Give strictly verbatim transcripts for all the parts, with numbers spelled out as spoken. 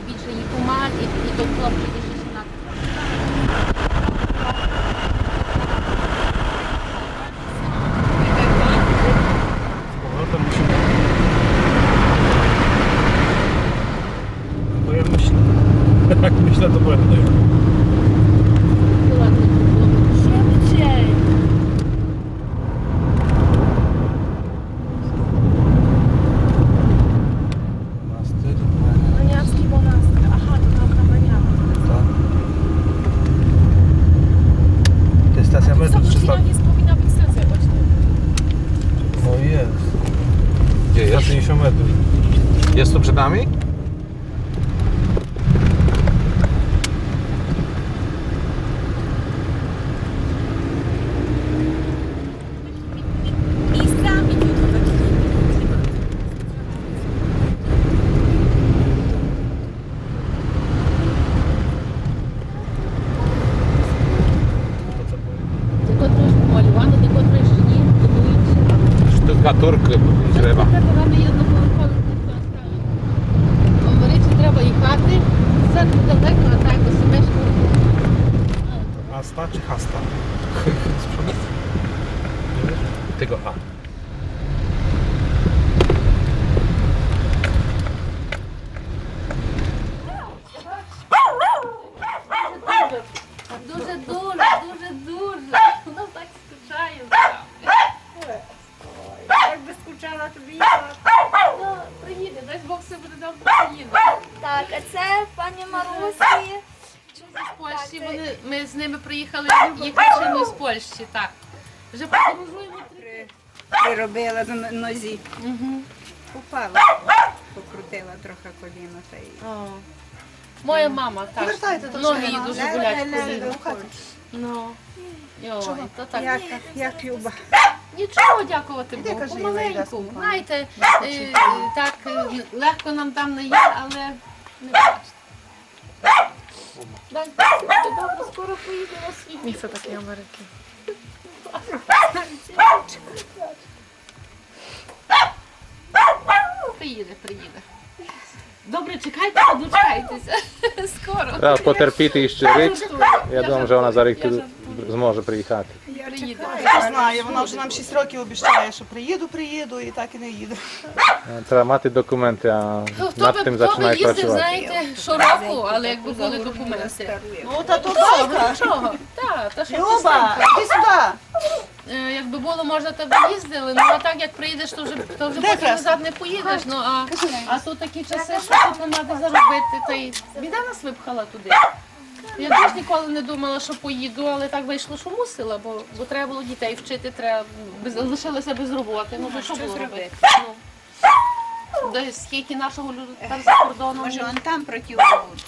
Більше їй помагати, і, і то хлопці більше сімнадцять. Ага, там ще. Бо я myślę, tak myślę, to błędne. Szybciej! Монастир. Манявський монастир. Ага, то там на Маняву. Так. Ти Стася метрів чи ста? Там не повинна бути станція, точно. No jest. Gdzie jest? Sta pięćdziesiąt metrów. Jest tu przed nami? І самі тут хотіли знімати. Декотрі ж помалювано, декотрі ж ні, будують. Штукатуркы треба. Штукатуркы треба, є одноповерхові, ніхто не ставить. Говорить, що треба їхати. Це недалеко, а так, до Семешкова. Аста чи хаста? Tego A. Дуже, дуже, дуже, дуже. Ну, так скучаю. Як би скучала, то б їхала. Ну, приїде, дасть Бог, все буде добре, приїде. Так, а це пані Марусі. З Польщі, вони, ми з ними приїхали, їх машиною з Польщі, так. Вже подорожуємо три. Приробила на нозі. Мгм. Упала, покрутила трохи коліно та й. О. Моя мама так. Повертайте то. Ноги її дуже болять. Леле, леле, коліно. Рухати. Ну. Йой, то так. Як, як Люба. Нічого, дякувати Богу, помаленьку. Знаєте, е, е, так, е, легко нам там не є, але не страшно. Дай, добре, скоро поїде на світ. Місце таке Америки. Приїде, приїде. Добре, чекайте, дочекайтеся. Скоро. Треба потерпіти іщи рік. Я думам, же она за рік туй зможе приїхати. Приїде. Хто знає, вона вже нам шість років обіцяє, що приїду, приїду, і так і не їде. Треба мати документи, а над тим зачинають працювати. Хто би їздив, знаєте, щороку, але якби були документи. Ну, та то байка. Нічого. Та, та що, Люба, іди сюди. Е, якби було можна, то б їздили, ну, а так, як приїдеш, то вже, то вже потім назад не поїдеш. Ну, а, а то такі часи, що тут не треба заробити, та й біда нас випхала туди. Я теж ніколи не думала, що поїду, але так вийшло, що мусила, бо, бо треба було дітей вчити, треба, без, лишилася без роботи, ну, то що було робити? Ну. Де, скільки нашого люду тепер за кордоном. Може, он там проти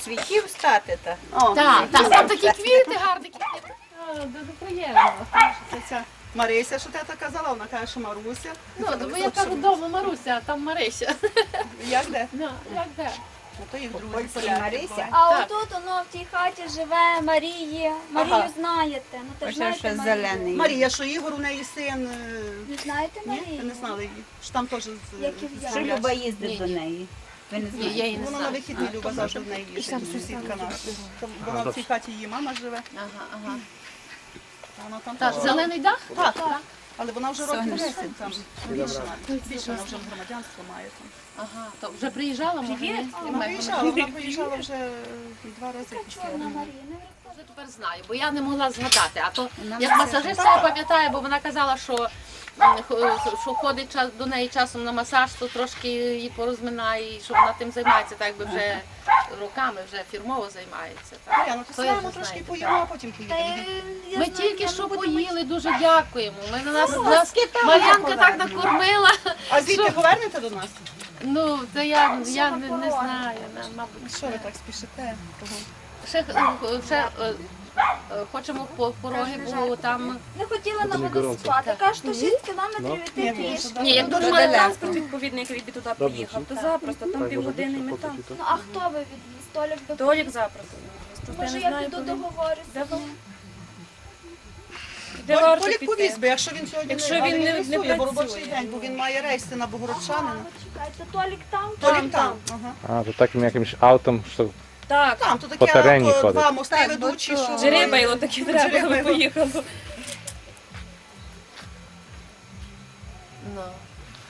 цвітів стати, та? О. Так, так, там такі квіти гарні, квіти. А, дуже приємно. Це ця Марися, що ти так казала, вона каже, що Маруся. Ну, бо я кажу, вдома Маруся, а там Марися. Як де? Ну, як де? Ну, то їх друзі, поляки. Марися. А отут, воно в тій хаті живе Марія. Марію знаєте? Ну, то ж знаєте Марію. Марія, що Ігор у неї син, е, не знаєте Марію? Ні? Ви не знали її? Що там теж з, з... Що Люба їздить до неї? Ви не знаєте? Ні, я її не знаю. Вона на вихідні, Люба, завжди до неї їздить, сусідка наша. Вона в цій хаті, її мама живе. Ага, ага. Та зелений дах? Так, так. Але вона вже років десять там. Більше навіть. Більше вона вже громадянство має там. Ага, то вже приїжджала, може, ні? Вона приїжджала, вона приїжджала вже два рази після війни. Вже тепер знаю, бо я не могла згадати. А то як масажистка, я пам'ятаю, бо вона казала, що, м, хо-, що ходить ча-, до неї часом на масаж, то трошки її порозминає, і що вона тим займається, так якби вже роками, вже фірмово займається. Марія, ну то все одно трошки поїмо, а потім поїдемо. Ми тільки що поїли, дуже дякуємо. Ми на нас, нас Мар'янка так накормила. А звідти повернете до нас? Ну, це я, я не, не знаю, на-, мабуть. Що ви так спішите? Ще, ще, е, е, хочемо по пороги, бо там... Не хотіла на воду спати. Кажуть, що шість кілометрів іти пішки. Ні, як дуже має транспорт відповідний, який би туди приїхав, то запросто, там півгодини і ми там. Ну, а хто ви відвіз? Толік запросто. Може, я піду договорюся з ним? Де варто Толік піти? Повіз би, якщо він сьогодні Якщо не, він не, не не працює, бо робочий працює. День, бо він має рейси на Богородчанин. Чекайте, Толік там? Толік Там, там, там. Ага. А, то таким якимсь автом, што Так. Там, то таке по терені авто, ходить. Два мости Так, бо ведучі, то що Джеребайло таке треба, Джеребайло. Поїхало. Ну,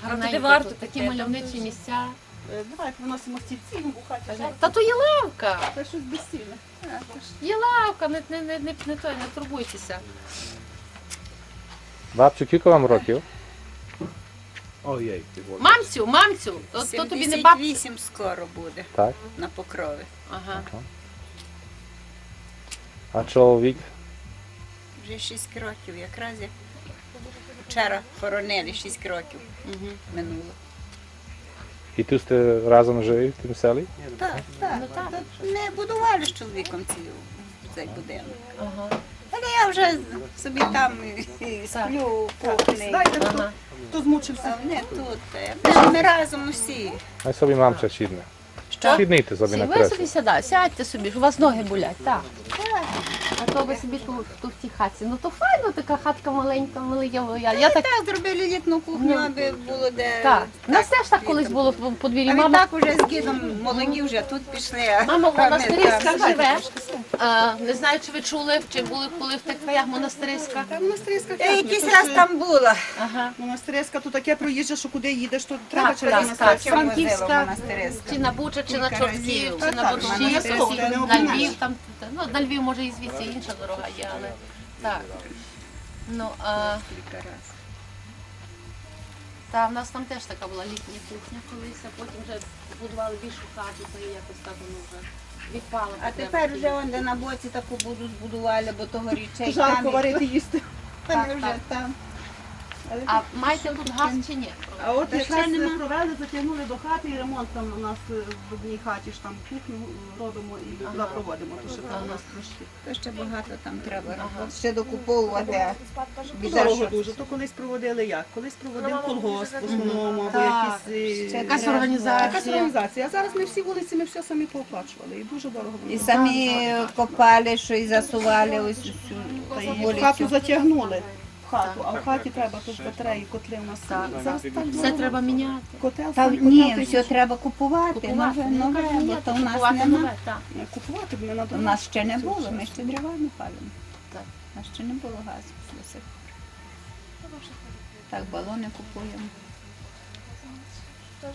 А туди гарненько варто тут, такі піти, там мальовничі дуже місця. Е, давай приносимо стільці, бо у хаті жарко. Та то є лавка. Це щось безцільне. А, то ж. Є лавка, не, не, не, не, не той, не турбуйтеся. Бабцю, кілько вам років? Ой-ой, ти боже. Мамцю, мамцю, то, то тобі не бабця. Сімдесят вісім скоро буде. Так. На Покрові. Ага. Ага. А чоловік? Вже шість років, якраз як вчора хоронили, шість років минуло. І тут сте разом жили в тім селі? Так, так. Ну, так. Тут ми будували з чоловіком ці, цей будинок. Ага. Але я вже собі там і, і сплю в кухні. Знаєте, хто, Ага. хто змучився? А вони тут. Е, ми, ми разом усі. А собі мамця сідне. Що? Сіднийте собі на кресло. Ви собі сіда-, сядьте собі, у вас ноги болять, так. А то ви собі ту, ту в тій хатці. Ну то файно, така хатка маленька, маленька. Я, я Та так так зробили літну кухню, Ну. аби було де. Так. У нас теж так колись було в подвір'ї. А Мама відтак уже з дідом молоді вже тут пішли, а Мама в ми Монастириськах там. Живе. А, не знаю, чи ви чули, чи були коли в тих краях Монастириська. Та Монастириська Я якийсь раз там була. Ага. Монастириська то таке проїжджа, що куди їдеш, то треба Так, через так, так. Монастириська. Франківська, Монастириська. Чи на Буча, чи на Кілька Чортків, разів. чи на Та так, Борщів, Монастириська, чи не на обмежуєш. Львів, там, ну, на Львів, може, і звідси інша дорога є, але так. Ну, а, Кілька разів. Та в нас там теж така була літня кухня колись, а потім вже збудували більшу хату, та й якось так воно вже відпало. А тепер вже онде на боці таку буду збудували, бо того річей Жарко там і варити, їсти. Вони Так, вже так. Там. Але А тут маєте що тут тут газ там? Чи ні? А от Та якраз ще нема. Провели, затягнули до хати і ремонт там у нас, е, в одній хаті ж там кухню, е, робимо і туди проводимо, то ще там у нас трошки. То ще багато там треба роботи. Ще докуповувати, а біда, Дорого що дуже. То колись проводили як? Колись проводив колгосп в основному, або Так. якісь, е, Ще Якась треба. Якась організація. Організація. А зараз ми всі вулиці, ми все самі пооплачували. І дуже дорого воно. І самі копали, що і засували ось усю Та й в вулицю. Хату затягнули. В хату, а в хаті треба тут батареї, котли у нас. Так. Зараз так Все дорого. Треба міняти. Котел, Та сам ні, котел. Все треба купувати. Купувати. Нове, Ну, нове, кажу, бо ні, то в нас купувати нема. Нове, так. Ні, купувати ми на У нас ще не було, ми ще дровами палимо. Так. У нас ще не було газу до сих пор. Так, балони купуємо.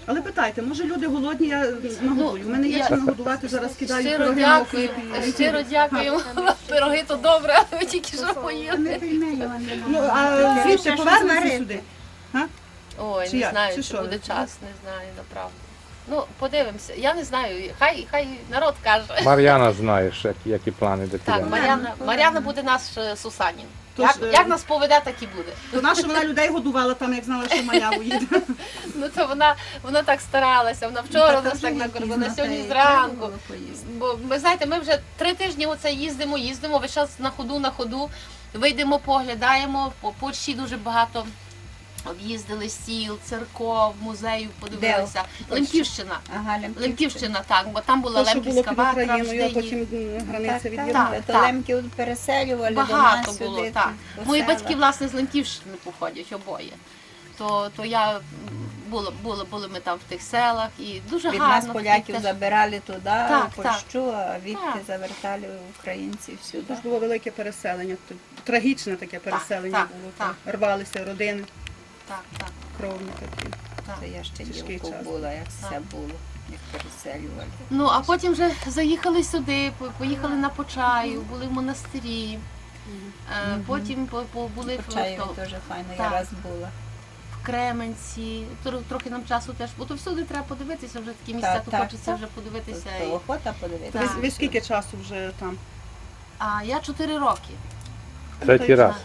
Але питайте, може люди голодні, я нагодую. У мене є я чим нагодувати, зараз кидаю щиро пироги на дякую, окріп і щиро дякую. Пироги то добре, але ви тільки що поїли. Ми пельмені вам не Ну, а звідти повернеться сюди? Га? Ой, Чи не як? знаю, Чи чи що? Буде час, не знаю, направду. Ну, подивимося. Я не знаю, хай, хай народ каже. Мар'яна знає, як, які плани до Так, підемо. Мар'яна, Мар'яна буде наш, е, Сусанін. Тож, Як, е, як нас поведе, так і буде. То наша вона людей годувала там, як знала, що Маня уїде. Ну, то вона, вона так старалася, вона вчора Та нас там так є накормила, пізно, сьогодні та й зранку. Треба було поїсти. Бо, ви знаєте, ми вже три тижні оце їздимо, їздимо, весь час на ходу, на ходу. Вийдемо, поглядаємо, по Польщі дуже багато об'їздили сіл, церков, музеїв, подивилися. Де? Лемківщина. Ага, Лемківщина. Лемківщина, так, бо там була То, що було Лемківська під ватра, Україною, а Ждині. Потім, м, границя Так, так. від'єднала. Так, То так. Лемків переселювали до Багато нас було, сюди, так. по Мої селах. Батьки, власне, з Лемківщини походять обоє. То, то я, м, була, була, були ми там в тих селах, і дуже Від нас гарно, поляків таке теж. Забирали туди, Так, в так. Польщу, а відти Так. Завертали українців сюди. Дуже було велике переселення, т-, трагічне таке переселення Так, було. так. Рвалися родини, Так, так. Кровні такі. Так. Це я ще Тяжкий дівкою час. Була, як Так. Все було, як переселювали. Ну, а потім вже заїхали сюди, по-, поїхали на Почаїв, були в монастирі. Е, Мгм. Потім по-, по-, були в, Почаєві то-, теж файно, я так. Раз була. В Кременці. Тро-, трохи нам часу теж, бо то всюди треба подивитися, вже такі місця, Так, то так, хочеться так. Вже подивитися. То, то і охота подивитися. Так. Ви, ви скільки часу вже там? А я чотири роки. Третій Точно. Раз.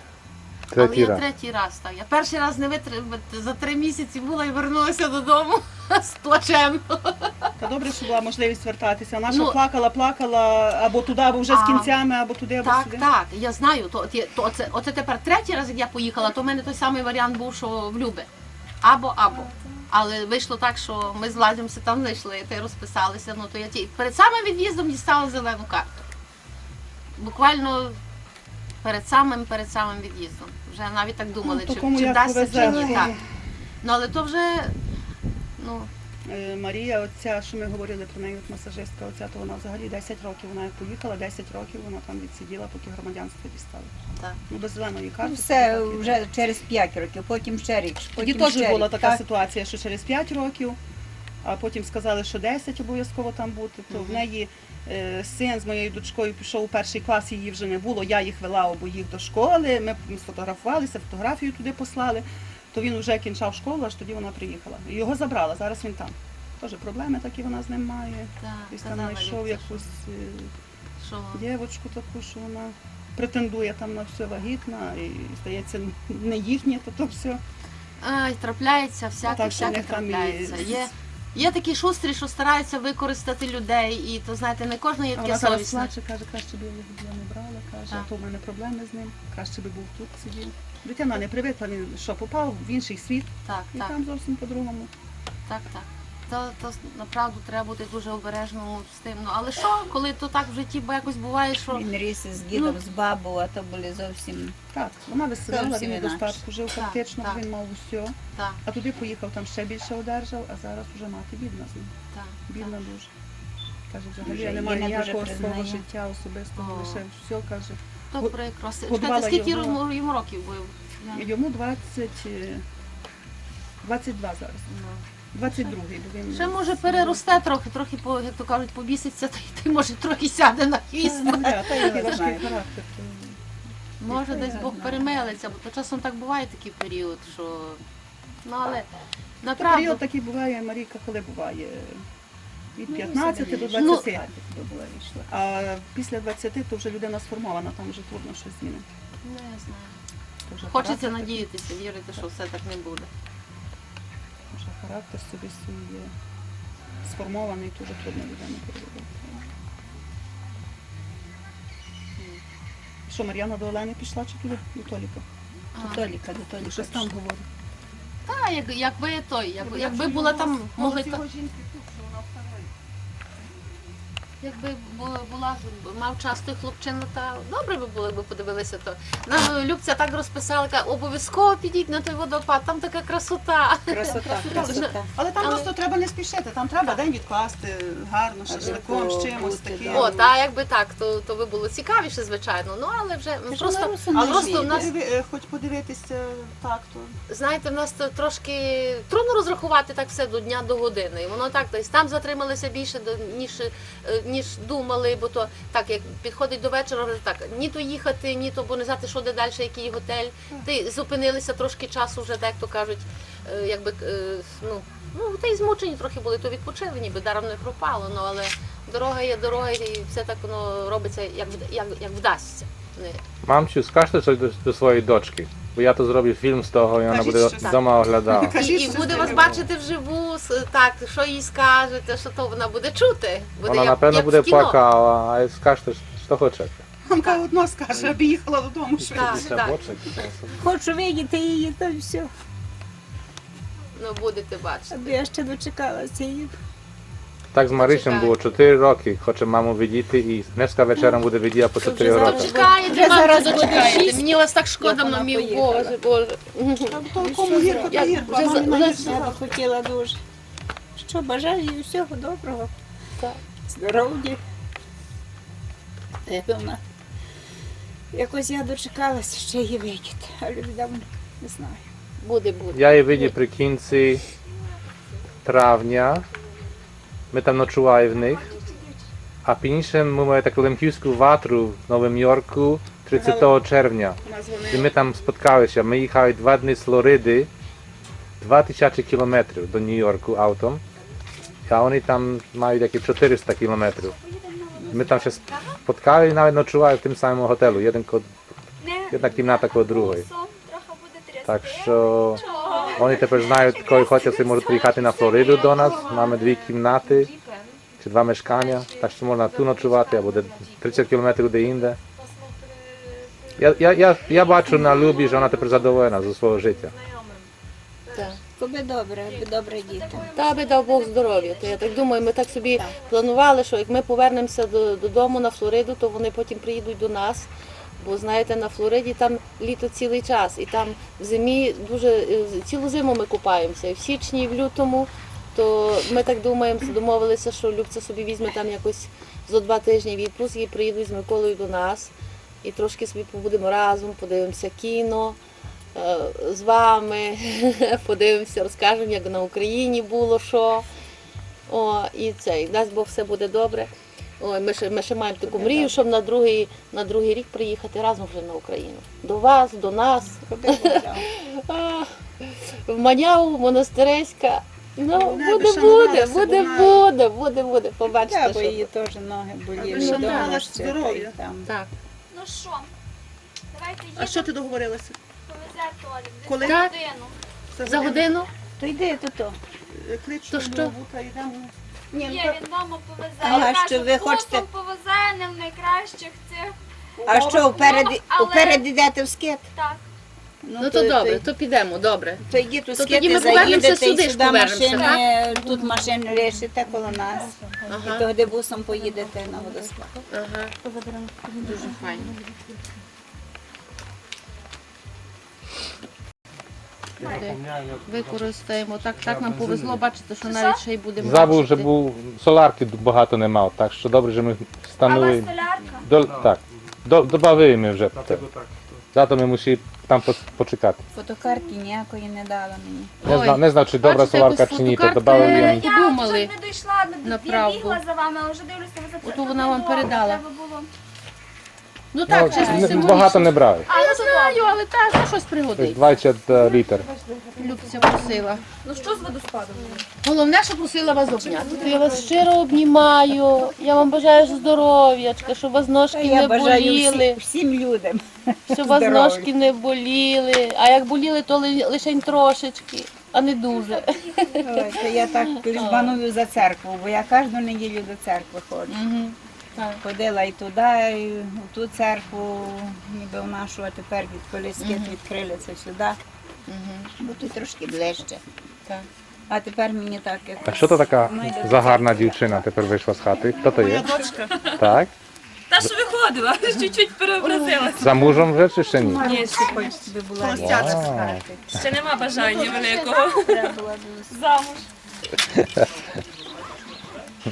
Третій Але я раз. Третій раз, так. Я перший раз не витримала, за три місяці була і вернулася додому з плачем. Та добре, що була можливість вертатися. Наша Ну, плакала, плакала, або туди, або вже з А, кінцями, або туди, або так, сюди. Так, я знаю, то, то, то це, оце тепер третій раз, як я поїхала, то в мене той самий варіант був, що в Любе. Або, або. Але вийшло так, що ми з Владом ся там знайшли, та й розписалися. Ну, то я ті, перед самим від'їздом дістала зелену карту. Буквально Перед самым, перед самым від'їздом. Вже навіть так думали, чи, чи вдасться, чи ні. Так. Ну, але то вже, ну, Е, Марія, оця, що ми говорили про неї, от масажистка, оця, то вона взагалі десять років, вона як поїхала, десять років вона там відсиділа, поки громадянство дістала. Так. Ну, без зеленої карти. Ну, все, вже через п'ять років, потім ще рік, потім ще рік. Тоді теж була така ситуація, що через п'ять років, а потім сказали, що десять обов'язково там бути, то в неї Е, син з моєю дочкою пішов у перший клас, її вже не було, я їх вела обоїх до школи, ми сфотографувалися, фотографію туди послали. То він вже кінчав школу, аж тоді вона приїхала. І його забрала, зараз він там. Тоже проблеми такі вона з ним має. Десь там знайшов якусь е, дівочку таку, що вона претендує там на все, вагітна, і, здається, не їхнє то, то все. Ай, трапляється, всяке, всяке трапляється. Є, є такі шустрі, що стараються використати людей, і то, знаєте, не кожна є таке совісне. А вона зараз плаче, каже, краще б я його не брала, каже, а то в мене проблеми з ним, краще би був тут сидів. Дитина не привикла, він що, попав в інший світ, і там зовсім по-другому. Так, так. То, то направду треба бути дуже обережному з тим. Ну, але що, коли то так в житті якось буває, що... Він ріс з дідом, з бабою, а то були зовсім... Так, вона виселила, він у достатку жив фактично, бо він мав усьо. Так. А туди поїхав, там ще більше одержав, а зараз уже мати бідна з ним. Так, бідна дуже. Каже, взагалі я не маю ніякого свого життя особистого, лише всьо, каже. То прикро. Чекайте, скільки йому, йому років було? Йому двадцять, е, двадцять два зараз. Ну. Двадцять другий, бо він... Ще, може, переросте трохи, трохи, по, як то кажуть, побіситься, та й, та й, може, трохи сяде на хвіст. Та, та, та, важкий характер, то... Може, десь Бог перемелиться, бо то часом так буває такий період, що... Ну, але направду... Період такий буває, Марійка, коли буває від п'ятнадцяти до двадцяти. А після двадцяти то вже людина сформована, там вже трудно щось змінити. Не знаю. Хочеться надіятися, вірити, що все так не буде. Вже характер собі свій є сформований, дуже трудно людину переробити. Що, Мар'яна до Олени пішла чи туди? До Толіка? До Толіка, до Толіка. Щось там говорить. Та, як, якби той, як, якби була там, могли та... Якби бу-, була, мав час той хлопчина, та добре би було, якби подивилися то. Нам Любця так розписала, каже, обов'язково підіть на той водопад, там така красота. Красота, красота. Але там просто треба не спішити, там треба день відкласти, гарно, шашликом, з чимось таким. О, та якби так, то, то би було цікавіше, звичайно. Ну, але вже просто, просто в нас... Е, хоч подивитися так, то. Знаєте, в нас то трошки трудно розрахувати так все до дня, до години. І воно так, десь там затрималися більше, до, ніж, е, ніж думали, бо то так, як підходить до вечора, вже так, ні то їхати, ні то, бо не знати, що де далі, який готель. Та й зупинилися трошки часу вже, так як то кажуть, е, якби, е, ну, ну, та й змучені трохи були, то відпочили, ніби даром не пропало, ну, але дорога є дорога, і все так воно робиться, як вд-, як, як вдасться. Не. Мамцю, скажте щось до, до своєї дочки, бо я то зроблю фільм з того, і вона буде дома оглядала. І, і буде вас бачити вживу, с-, так, що їй скажете, що то вона буде чути. Буде як, як в кіно. Вона, напевно, буде плакала, а скажте, що хочете. Мамка одно скаже, аби їхала додому швидше. Так, так. Хочу видіти її, то й всьо. Ну, будете бачити. Аби я ще дочекалася її. Так з Марисем було чотири роки, хоче маму видіти, і днеска вечером буде виділа по чотири роки. Дочекаєте, мамцю, дочекаєте. Мені вас так шкода, мамі, Боже, Боже. Та в тому гірко, та гірко, а мамі не... Я б хотіла дуже. Що, бажаю їй всього доброго. Так. Здоров'я. Як вона... Якось я дочекалася ще її видіти, але віддавна не знаю. Буде, буде. Я її видів при кінці травня. Ми там ночували в них. А пізніше ми мали таку лемківську ватру в Новому Йорку тридцятого червня. І ми там споткалися. Ми їхали два дні з Флориди, два тисячі кілометрів до Нью-Йорку автом. А вони там мають якісь чотириста кілометрів. Ми там ся споткали і навіть ночували в тім самому готелю, єден ко-, єдна кімната коло другої. Так що вони тепер знають, коли хочуть, собі можуть приїхати на Флориду до нас. Маємо дві кімнати, чи два мешкання, так що можна ту ночувати, або де тридцять кілометрів де інде. Я, я, я, я бачу на Любі, що вона тепер задоволена зі свого життя. Так. Кобы добре, аби добре діти. Та аби дав Бог здоров'я. То я так думаю, ми так собі планували, що як ми повернемося до, додому на Флориду, то вони потім приїдуть до нас. Бо, знаєте, на Флориді там літо цілый час, і там в зимі дуже, е, з-, цілу зиму ми купаємося, і в січні, і в лютому. То ми так думаєме, домовилися, що Любця собі візьме там якось зо два тижні відпуск і приїдуть з Миколою до нас. І трошки собі побудемо разом, подивимося кіно, е, з вами, подивимося, розкажемо, як на Україні було що. О, і це, і дасть Бог, все буде добре. Ой, ми ще, ми ще маємо таку мрію, щоб на другий, на другий рік приїхати разом вже на Україну. До вас, до нас. Куди будемо? А, в Маняу, Монастиреська. Ну, буде, буде, буде, буде, буде, буде. Побачите, що буде. Бо її теж ноги боліли. Аби ще мала здоров'я. Так. Ну що, давайте їдемо. А що ти договорилася? Повезе Толік, десь за годину. Так. За годину? То йди, то то. Е, клич Любу та йдемо. Ні, він дома повезе. Ага, що ви хочете? Бусом повезе, не в найкращих цих. А що, вперед, вперед йдете в скит? Так. Ну, то добре, то підемо, добре. То йдіть у скит, заїдете і сюди машини, тут машини лишите коло нас. Ага. І тоді бусом поїдете на водоспад. Ага. Дуже файно. Використаємо. Так, так нам повезло, бачите, що навіть ще й будемо. Забув, що був, солярки багато не мав, так що добре, що ми встановили. А у вас солярка? Так. Добавили ми вже. Зато ми мусили там почекати. Фотокартки ніякої не дала мені. Не знав, чи добра солярка, чи ні, то добавив я. Я не дійшла, я бігла за вами, але вже дивлюся, ви за це. Ото вона вам передала. Ну так, чисто символічно. Багато не брали. А, я знаю, але так, ну, щось пригодиться. Двадцять літр. Любця просила. Ну що з водоспадом? Головне, що просила вас обняти. Я вас щиро обнімаю, я вам бажаю здоров'ячка, щоб вас ножки не боліли. Я бажаю всі-, всім людям здоров'я. Щоб вас ножки не боліли, а як боліли, то ли-, лишень трошечки. А не дуже. Ой, то я так лиш баную за церкву, бо я кожну неділю до церкви ходжу. Мгм, так. Ходила і туди, і в ту церкву, ніби в нашу, а тепер, відколи скит відкрили, це сюди. Мгм. Бо тут трошки ближче. Так. А тепер мені так, як... А що то така за гарна дівчина тепер вийшла з хати? Хто то є? Моя дочка. Так? Та, що виходила, чуть-чуть переобразилася. За мужем вже чи ще ні? Ні, ще поки. Холостячка. Ще нема бажання великого. Замуж.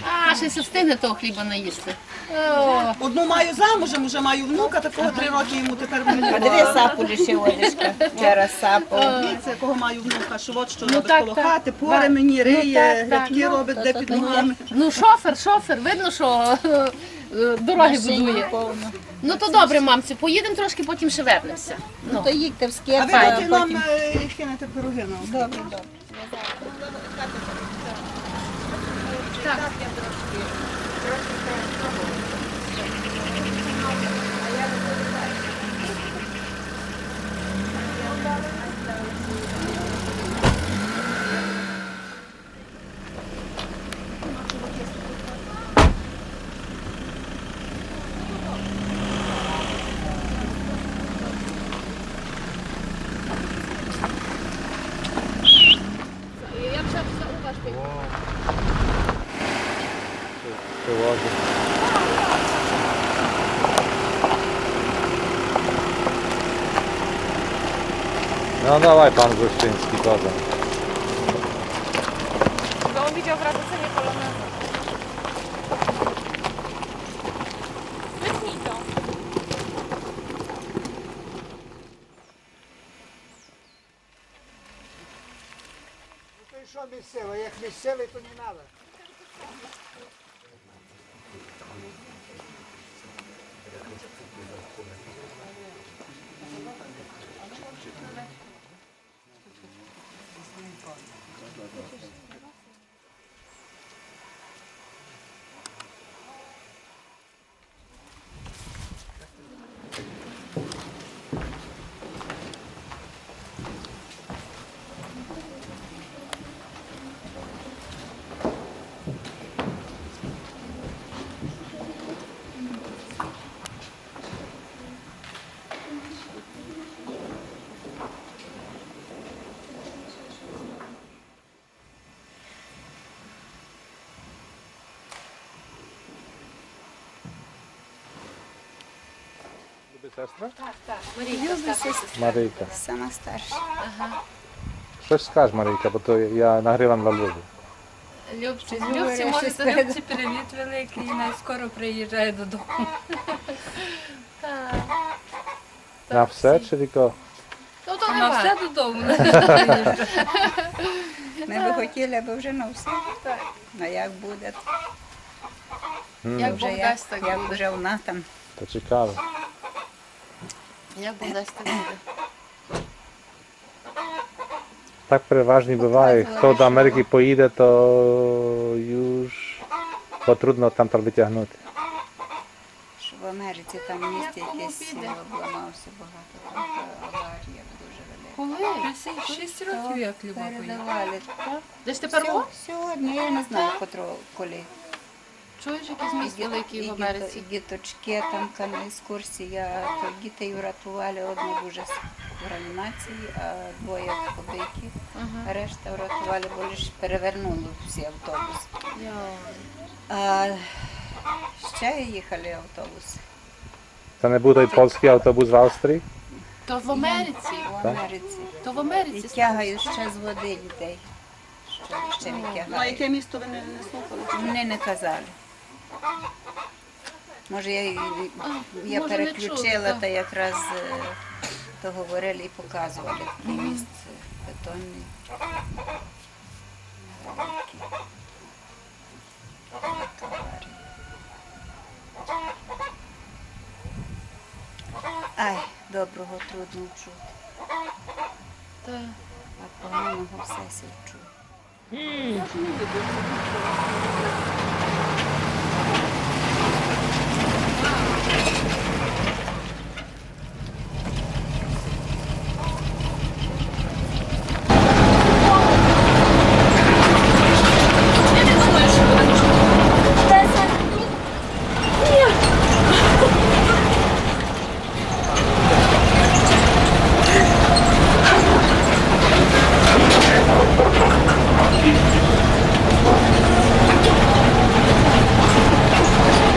А, ще ся встигне того хліба наїсти. О. Одну маю замужем, уже маю внука, такого три роки йому тепер буде. А диви, сапу лишив, Олечка. Вчора сапу. Дивіться, якого маю внука, що от що робить коло хати, поре мені, риє, грядки робить, де під ногами. Ну, шофер, шофер, видно, що, е, дороги будує. Ну, то добре, мамцю, поїдемо трошки, потім ще вернемося. Ну, то їдьте в скит, а ви потім нам, е, кинете пироги нам. Добре, добре. Так. No dawaj, pan Gruszczyński, kozak. Bo on widział w Radosenie polonezę. Wytnij to. No to już on mieściły, jak mieściły, to nie nawet. Сестра? Так, так, Марійка, Любі старша. Сестри. Марійка. Сама старша. Ага. Штось скаж, Марійка, бо то я нагрівам для Любі. Любці, Любці, може, то Любці привіт великий, най скоро приїжджає додому. Так. На все чи тільки? Ну, то на все додому. Ми би хотіли, аби вже на все. Так. А як буде? М. Як Бог дасть, так буде. Як вже вона там. То цікаво. Як Бог дасть, так буде. Так переважні быває. Хто до Америкы поїде, то юж го трудно там, там вытягнути. Што в Америці там в місті якесь обламався багато, там аварія дуже велика. Коли? Вже шість років, як Люба поїхала. Передавали, так? Десь тепер сьо-, сьогодні, я не знаю, котрого, коли. Чуєш, якийсь міст великий в Америці? І діто-, і діточки там, кан-, екскурсія, то дітей врятували, одну дуже с-, в реанімації, а двоє побиті. Ага. А решта врятували, бо лиш перевернули всі автобуси. Йой. А ще їхали автобуси. То не быв тот польскый автобус в Австрії? То в Америці. В Америці. То в Америці. І тягають ще з води людей. Ще, ще не тягали. Ну, а яке місто ви не, не слухали? Вони не казали. Може, я, я переключила, та якраз, е, то говорили і показували. Такий міст, е, бетонний. Великий. Ай, доброго трудно чути. Та. А поганого все ся чує.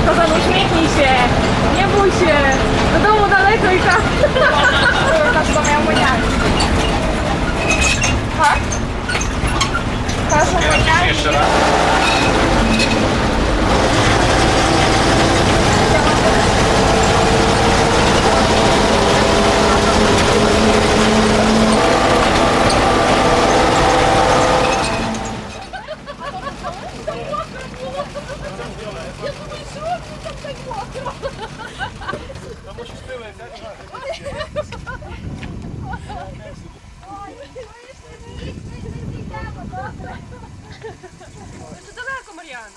Козан, усміхнися, не бійся, додому далеко і так. Га? Кажу, моя. Це далеко, Мар'яна.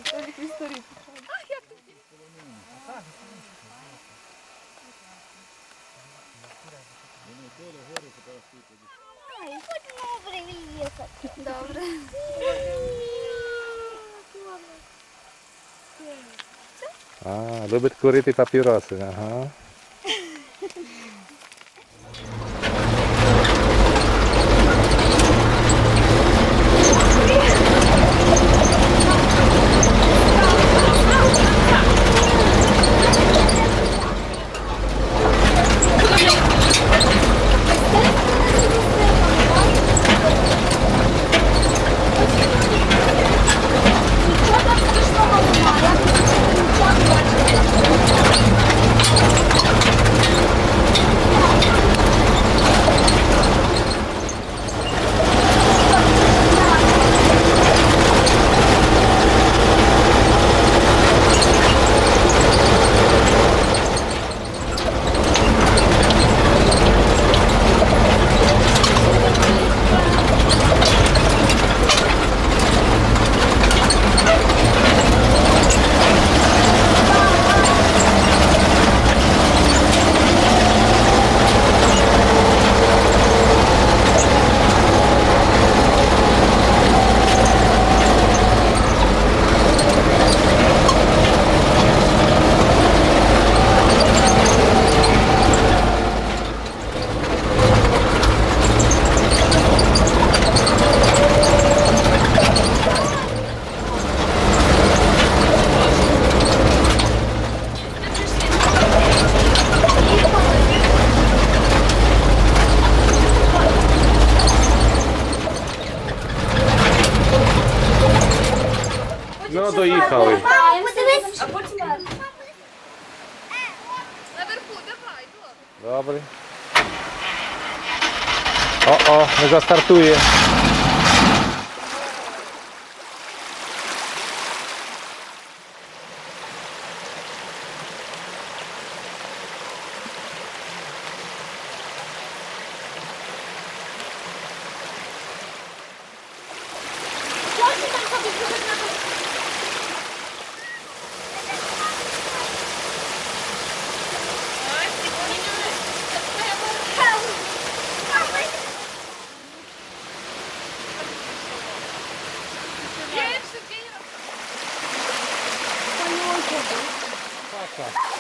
Це якийсь старий. Ай, хоч не приїхати. Добре. А, любить курити папіроси, ага. Ой. Вертаємося. А потім наверху, давай, добре. Добре. О-о, не застартує.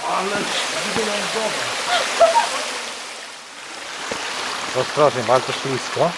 Ale widzę, jest dobre. Ostrożnie, bardzo ślisko.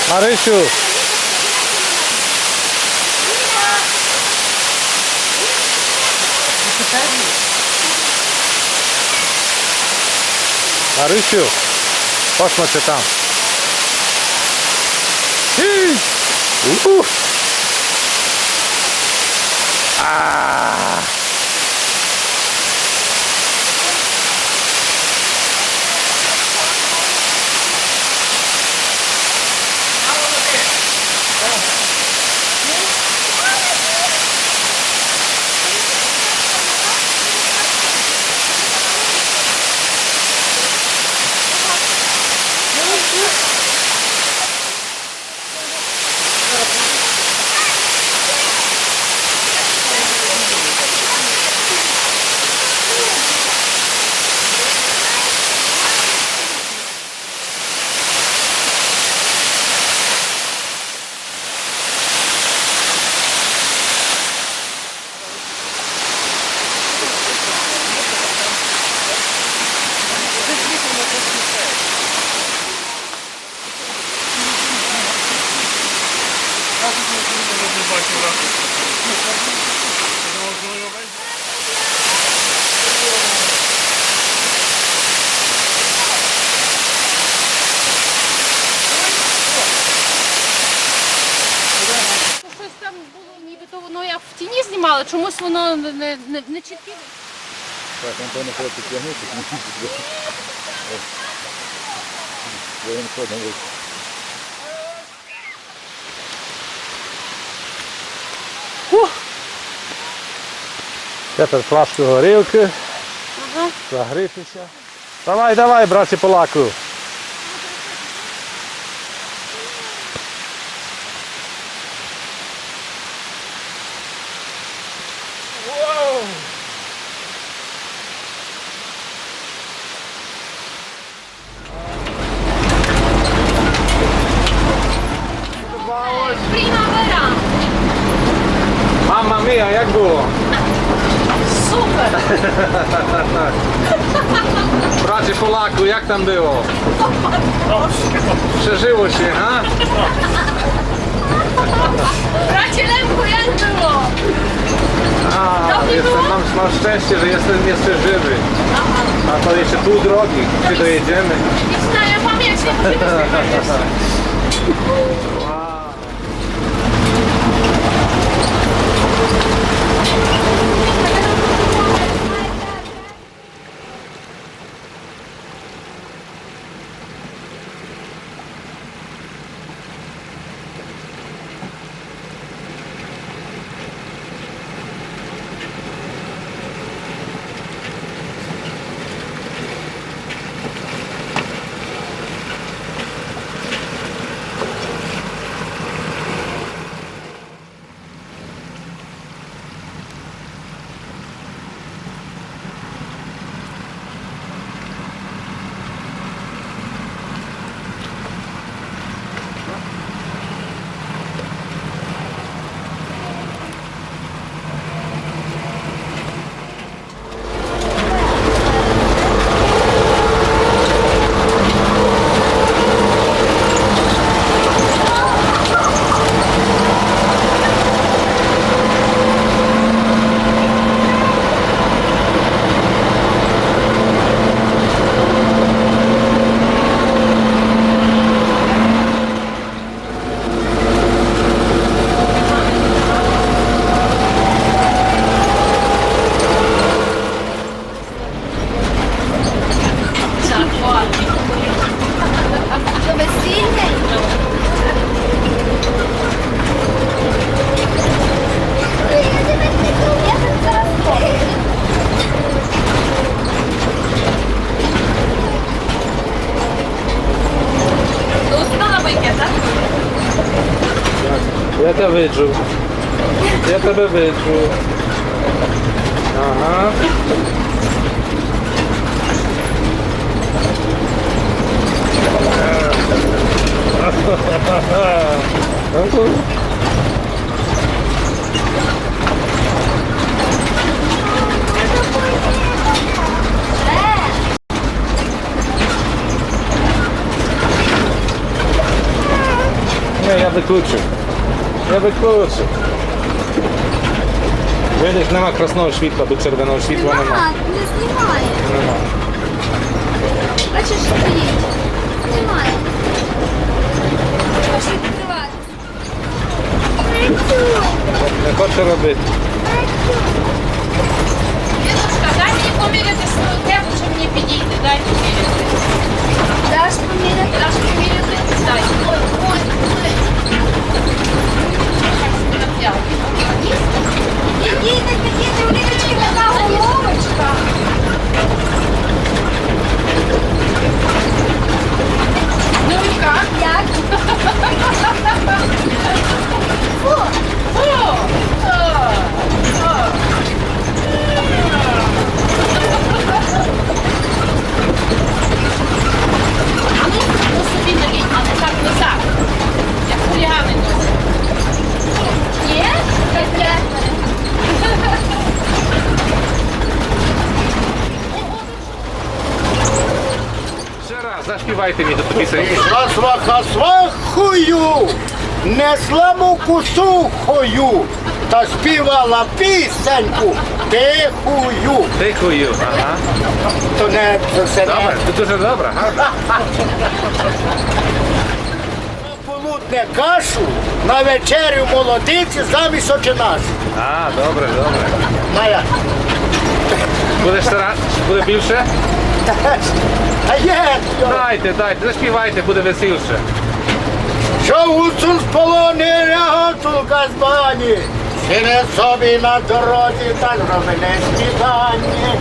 Марисю! Марисю, посмотри там. Ух! А! Щось там було, нібито воно як в тіні знімали, чомусь воно не, не, не, не чітке. Так, Антон, треба підтягнути. Своїм ходом. Ух! Тепер флажку горілки. Ага. Загрітися. Давай, давай, браце полаку. Вау! Primavera. Мама мія, як було? Супер! Браце полаку, як там було? Ще жило ся, га? Bracie Lemku, jak było? A, dobrze było? Jestem, mam, mam szczęście, że jestem jeszcze żywy. Aha. A to jeszcze pół drogi, czy dojedziemy. Nic na pamięć nie musimy słychać jeszcze. Я тебе виджу. Я тебе виджу. Ага. Ні, я выключив. Я выключив. Видиш, нема красного світла, бо червеного світла нема. Нема, не знімає. Нема. Бачиш, стоїть. Знімає. Хоче відкривати. Не хоче робити. Дідушка, дай мені поміряти свою кепку, чи мені підійде, дай поміряти. Даш поміряти? Даш поміряти? Дай. Ой, ой, ой. Підійде, підійде, у Ліночки така головочка. Ну і як? Як? Фу. Фу. Фу. Фу. А ну, ну собі налій, а не так, не так. Як хулігани носять. Ні? Таке. Ще раз заспівайте мені ту пісеньку. Сваха свахую, несла муку сухою, та співала пісеньку тихую. Тихую, ага. То не, то все не. Добре, то дуже добре, гарно. Полудне кашу, на вечерю молодиці замість очі наші. А, добре, добре. Мая. Буде ще раз? Буде більше? А є! Дайте, дайте, заспівайте, буде веселше. Що гуцул з полону, гуцулка з бані. Сіли собі на дорозі та зробили снідані.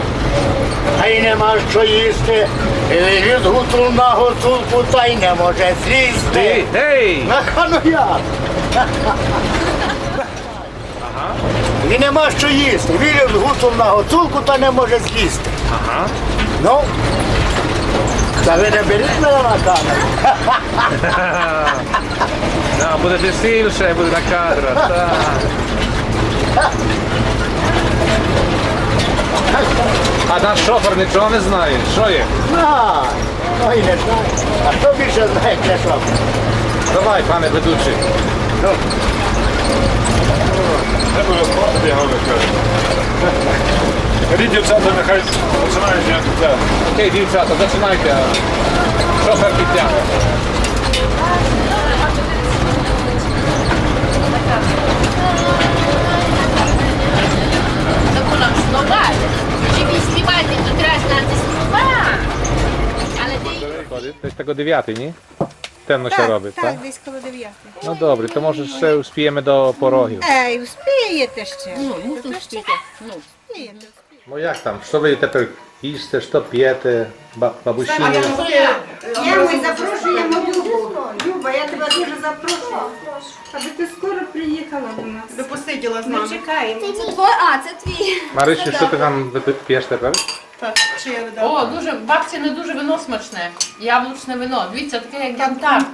Та й нема що їсти. Ліз гуцул на гуцулку, та й не може злізти. Ти, гей! Ну, ну як? Ага. І нема що їсти. Виліз гуцул на гуцулку, та не може злізти. Ага. Ну, та ви не беріть мене на камеру. Да, буде веселше, буде на кадрах, так. А наш шофер нічого не знає. Що є? Знає. Ой, не знає. А хто більше знає, як не шофер? Давай, пане ведучий. Треба розмовляти, я говорю, що. Тоді дівчата нехай починають, я це. Окей, дівчата, зачинайте. Шофер підтягне. Та вона ж нова. Чи ви знімаєте, то треба знати слова. Але ти... Виходить, десь так о девятій, ні? Темно ся робить, так? Так, так, десь коло девятої. Ну добре, то може ще успієме до порогів. Ей, успієте ще. Ну, мусим успіти. Ну. Успієте, успієте. Ну як там? Што вы тепер їсте, што пєте? Ба-, бабусіни? Я, ми запрошуємо Любу. Люба, я тебе дуже запрошую, аби ти скоро приїхала до нас. Аби посиділа з нами. Ми чекаємо. Це твоє, а, це твій. Марисю, што ты там выпи-, пєш тепер? Так, чи я видала? О, дуже, бабці не дуже вино смачне. Яблучне вино. Дивіться, таке, як янтар.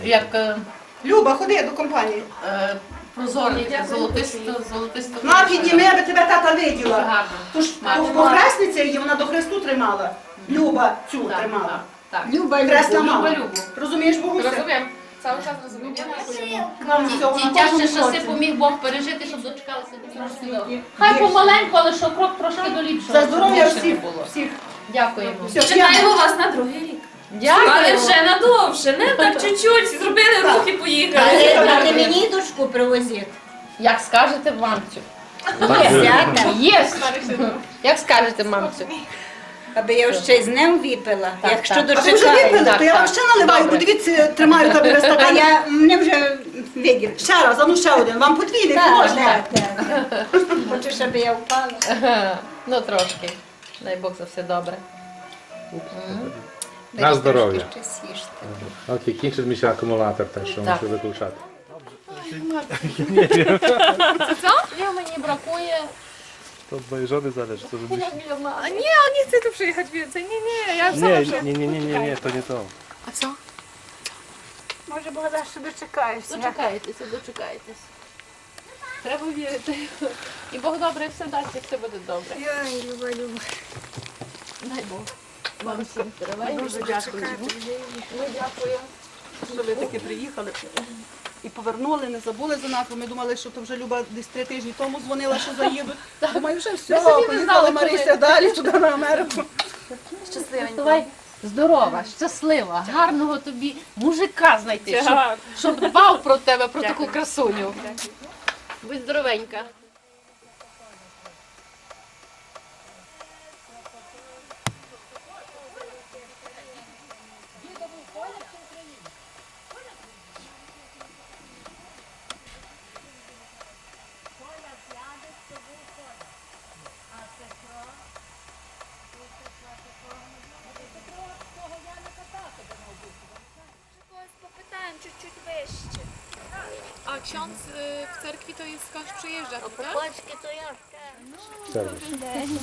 Як, е, Люба, ходи до компанії. Е, прозоре, таке золотисто, золотисто. На, підніми, аби тебе тата виділа. Дуже гарно. Тож, бо, бо хресниця її, вона до хресту тримала. Люба цю тримала. Так, так. Люба, хресна мама. Люба, Люба. Розумієш, бабуся? Розумію. Цілий час розумію. Нам всього на кожному кроці. Тя ще, що все поміг Бог пережити, щоб дочекалася до нас сюди. Хай помаленьку, але що крок трошки до ліпшого, щоб ліпше було. За здоров'я всіх, всіх. Дякуємо. Все, чекаємо вас на другий рік. Дякую. Але вже надовше, не так чуть-чуть, зробили рух і поїхали. Але, але мені дочку привозіть. Як скажете, мамцю. Є. Свята. Є. Як скажете, мамцю. Аби я ще з ним випила, так, якщо дочекаю. А ви вже випили, то я вам ще наливаю, бо дивіться, тримаю тобі весь стакан. А я, мене вже виділи. Ще раз, а ну ще один, вам подвійний, можна? Так, так, так. Хочеш, аби я впала? Ну, трошки. Дай Бог за все добре. На здоров'я. Трішки ще з'їжте. Окей, кінчить ми ся акумулятор, так що мушу виключати. Ой, Марко. Це що? Ні, мені бракує. То від моєї жони залежить, то вже більше. А ні, а ні, це то приїхати, це ні, ні, я сама вже. Ні, ні, ні, ні, ні, то не то. А що? Може, Бог дасть, що дочекаєшся. Дочекаєтеся, дочекаєтеся. Треба вірити. І Бог добре, все дасть, і все буде добре. Йой, Люба, Люба. Дай Бог. Вам всім здоров'я. Дуже дякую. Ми дякуємо, що ви таки приїхали і повернули, не забули за нас, бо ми думали, що то вже Люба десь три тижні тому дзвонила, що заїдуть. Думаю, вже все, поїхала Марися далі туди на Америку. Щасливенько. Здорова, щаслива, гарного тобі мужика знайти, щоб, щоб дбав про тебе, про таку красуню. Дякую. Будь здоровенька. Може, когось попитаємо чуть-чуть вище. А ksiądz, е, в церкві то є, скаж, приїжджати, так? По польськи то як? Добрий день.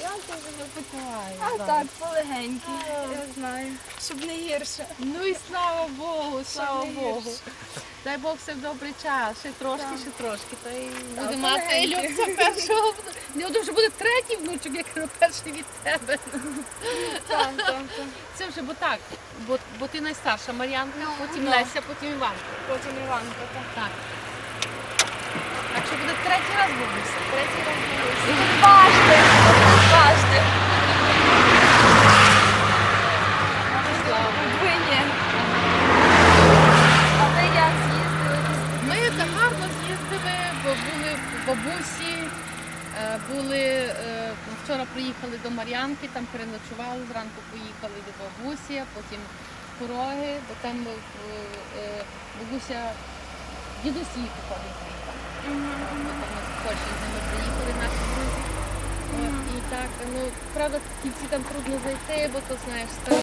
Я теж не питаю. А так, полегеньки, я знаю. Щоб не гірше. Ну і слава Богу, слава Богу. Дай Бог все в добрий час, ще трошки, ще трошки, та й буде мати Люкса першого. Не, то вже буде третій внучок, як кажу, перший від тебе. Так, так, так. Це вже бо так, бо, бо ти найстарша Мар'янка, потім Леся, потім Іванка. Потім Іванка, так. Так. Так що буде третій раз бабуся. Третій раз бабуся. Бачте, бачте. Слава Богу. Вдвоє. А ви як з'їздили? Ми так гарно з'їздили, бо були в бабусі, е, були, е, вчора приїхали до Мар'янки, там переночували, зранку поїхали до бабусі, а потім Пороги, бо там, е, е, бабуся, дідусь її походить звідти. Мгм, мгм. Там ми з Польщі з ними приїхали, наші друзі. От, і так, ну, правда, в кінці там трудно зайти, бо то, знаєш, стара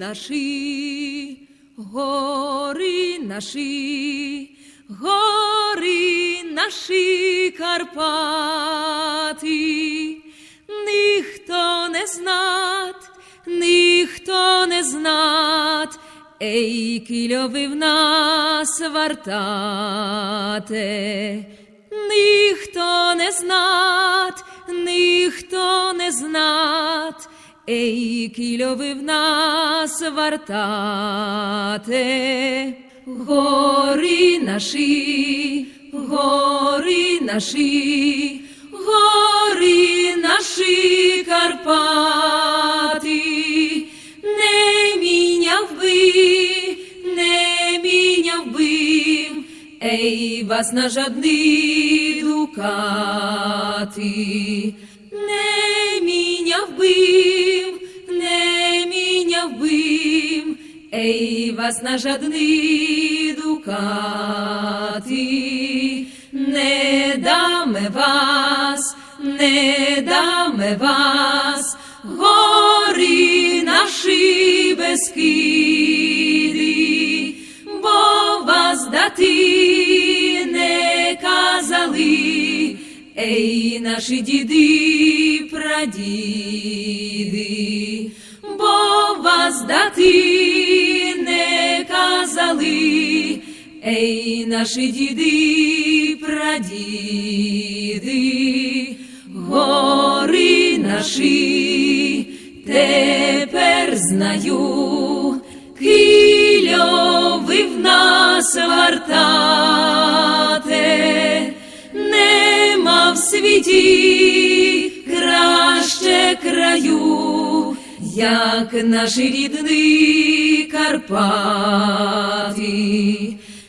наші, горы наші, горы наші Карпаты. Нихто не знат, нихто не знат, ей, кільо вы в нас вартате. Нихто не знат, нихто не знат, ей, кільо вы в нас вартате. Горы наші, горы наші, горы наші Карпаты. Не міняв бы, не міняв бы, ей, вас на жадны дукаты. Не міняв бы, не міняв бы, ей, вас на жадны дукаты. Не даме вас, не даме вас, горы наші Бескыды, бо вас дати не казали, ей, наші діды, прадіды, бо вас дати не казали, ей, наші діды, прадіды. Горы наші, тепер знаю, кільо вы в нас вартате. Нема в світі краще краю, як наші рідны Карпаты.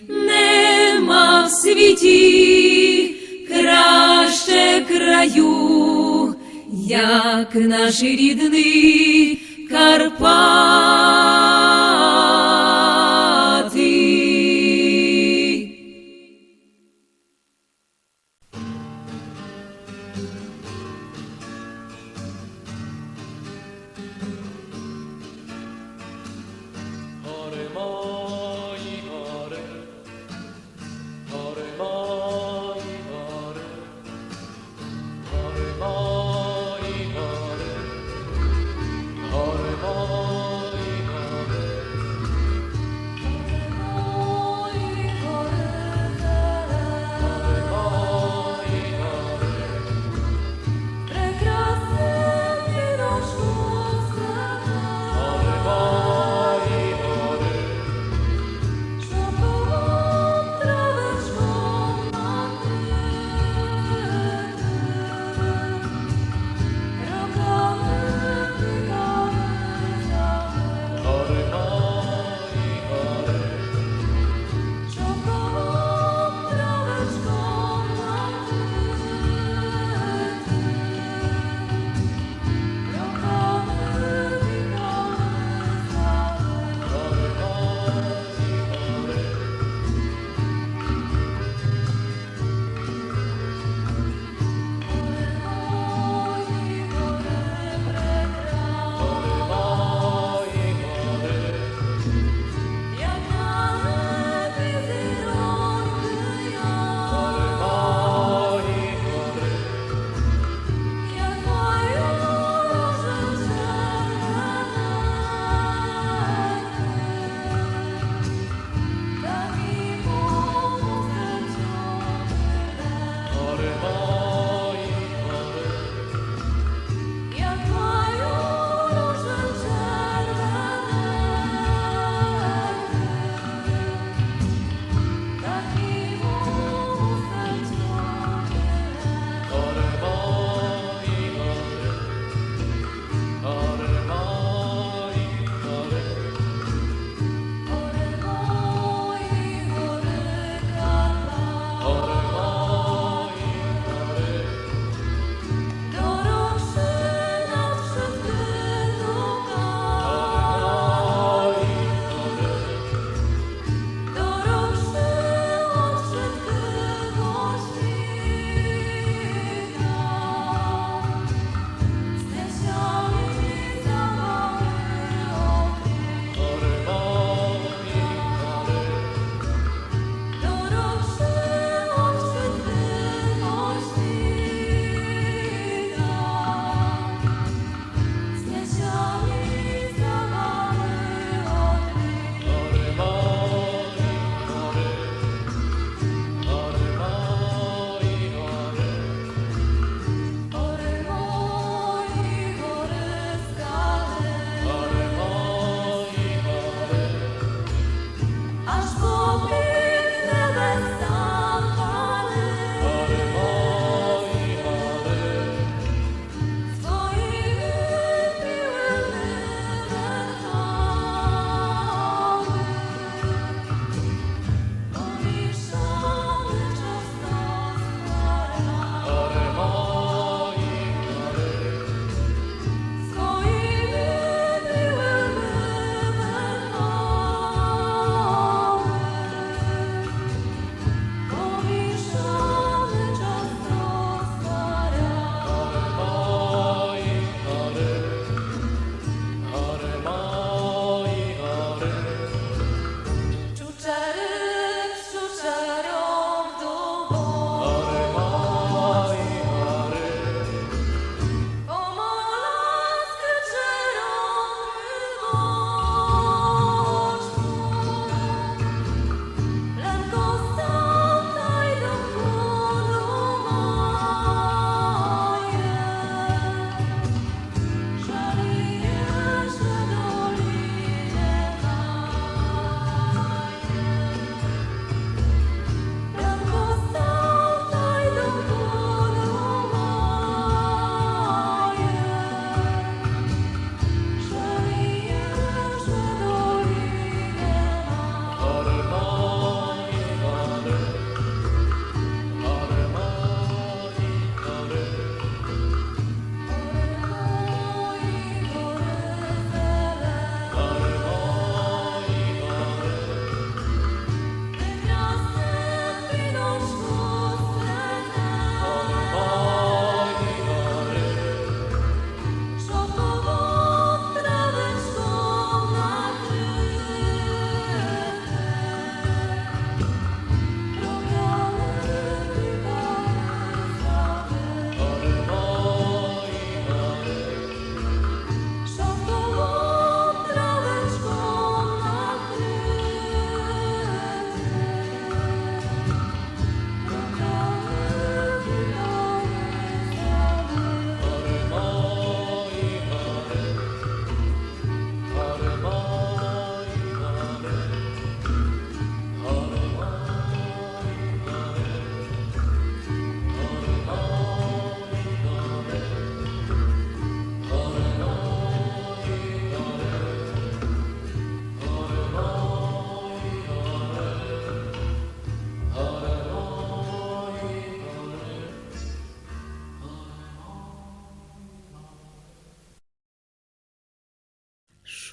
Нема в світі краще краю, як наші рідны Карпаты.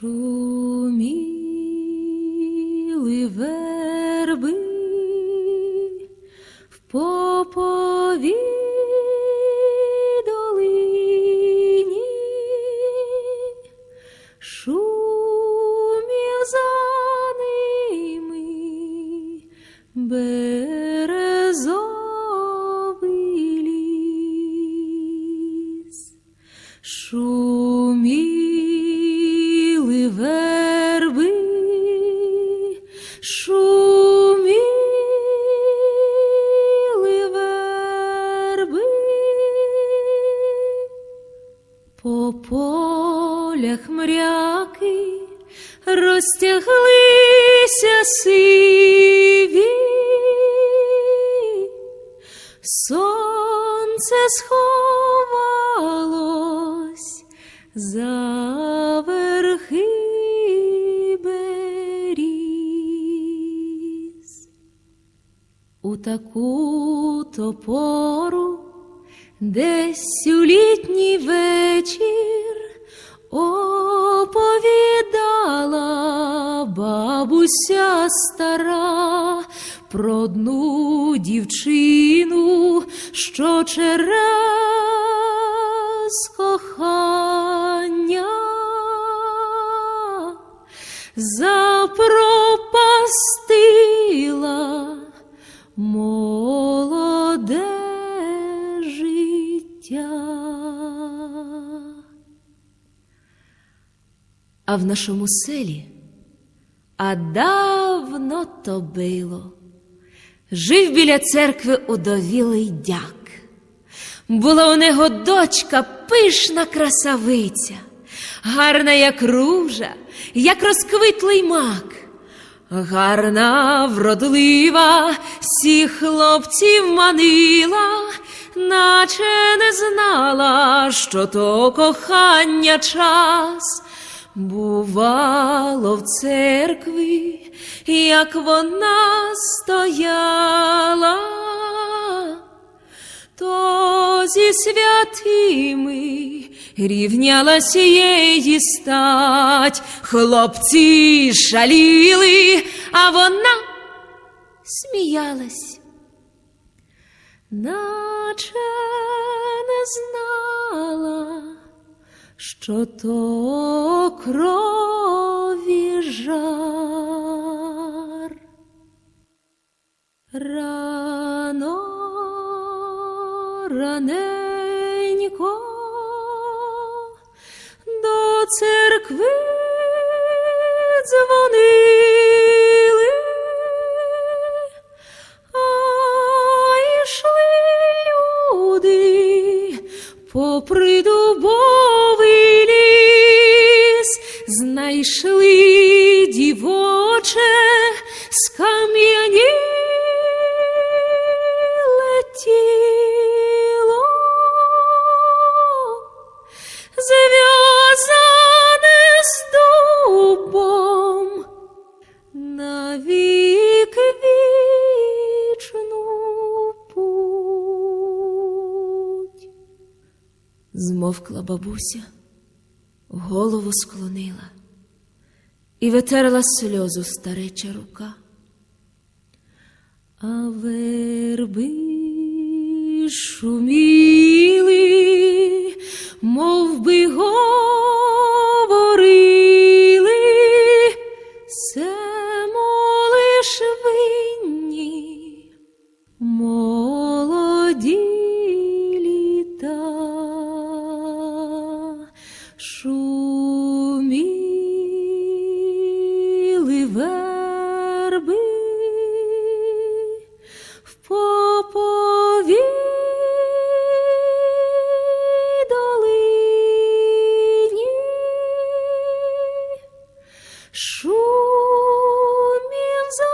Шуміли вербы в поповій долині, шумів за ними березовый ліс. Шуміли вербы, шуміли вербы. По полях мрякы розтягли ся сиві, сонце сховало ся за верхы беріз. У таку-то пору, десь у літній вечір, оповідала бабуся стара про одну дівчину, што через коханя запропастила молоде життя. А в нашому селі, а давно то было, жив біля церкви удовілый дяк. Была у него дочка, пышна красавиця, гарна, як ружа, як розквитлый мак. Гарна, вродлива, всіх хлопців манила, наче не знала, што то коханя час. Бувало в церкви, як вона стояла, то зі святыми рівняла ся єй стать. Хлопці шаліли, а вона сміялась, наче не знала, што то крові жар. Рано раненько до церкви дзвонили, а йшли люди попри дубовый ліс, знайшли дівоче скам'яніле тіло, звязане з дубом на вік вічну путь. Змовкла бабуся, голову склонила і вытерла сльозу стареча рука. А вербы шуміли, мовби говорили, сьому лиш винні молоді літа. Шуміли вербы в поповій долині, шумів за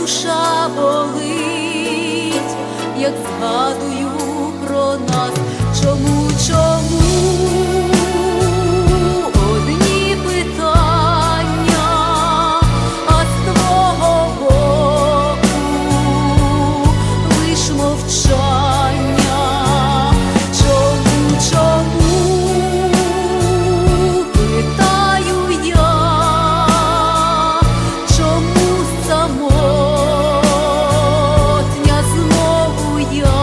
Душа болить, як згадую про нас. Чому, чому одні питання, а з твого боку лиш мовчання? Чому, чому, питаю я, чому самотня знову я?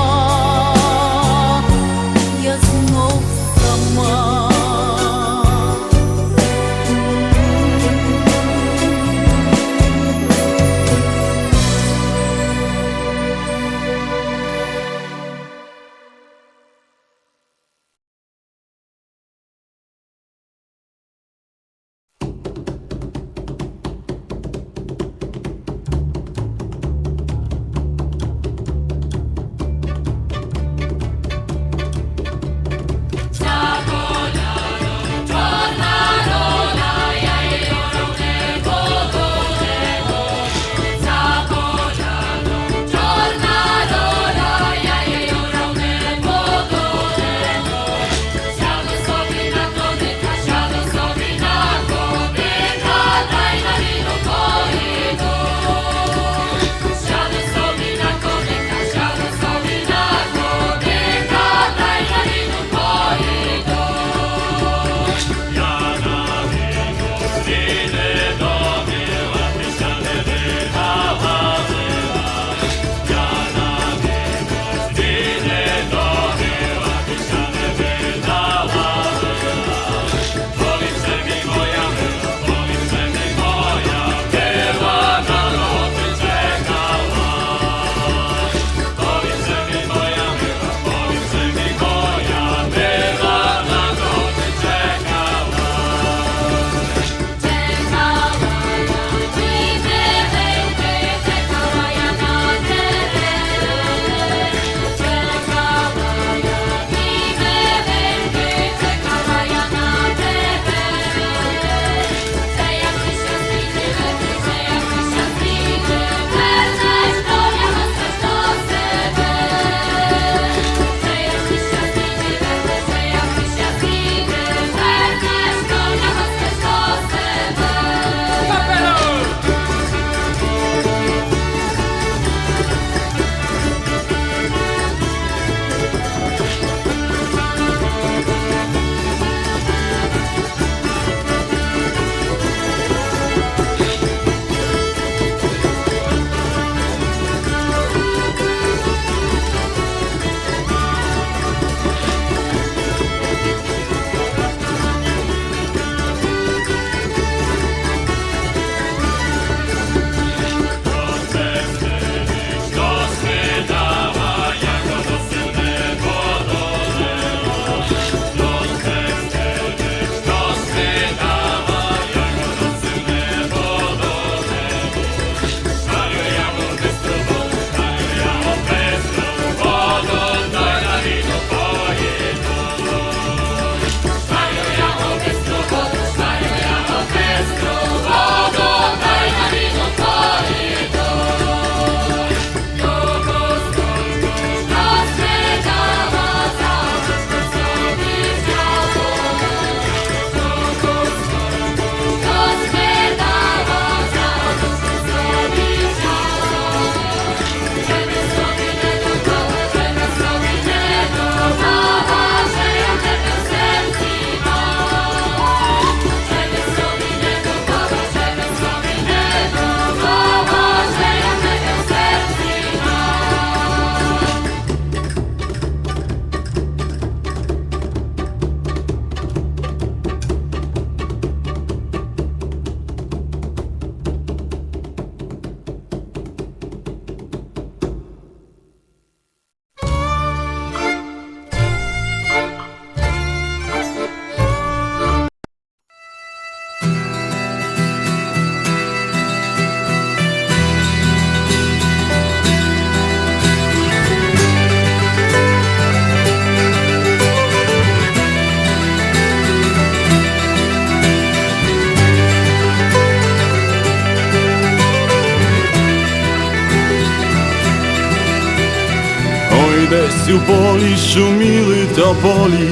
Десь у полі шуміли тополі,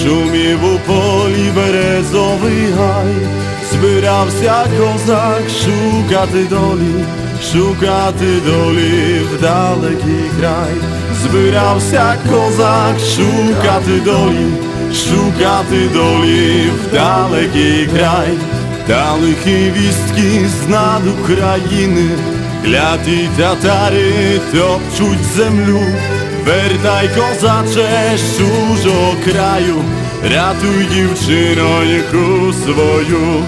шумів у полі березовый гай. Збирав ся козак шукати долі, шукати долі в далекый край. Збирав ся козак шукати долі, шукати долі в далекый край. Та лихі вістки з-над Украины, кляті татары топчуть землю. Вертай, козаче, з чужого краю, рятуй дівчиноньку свою.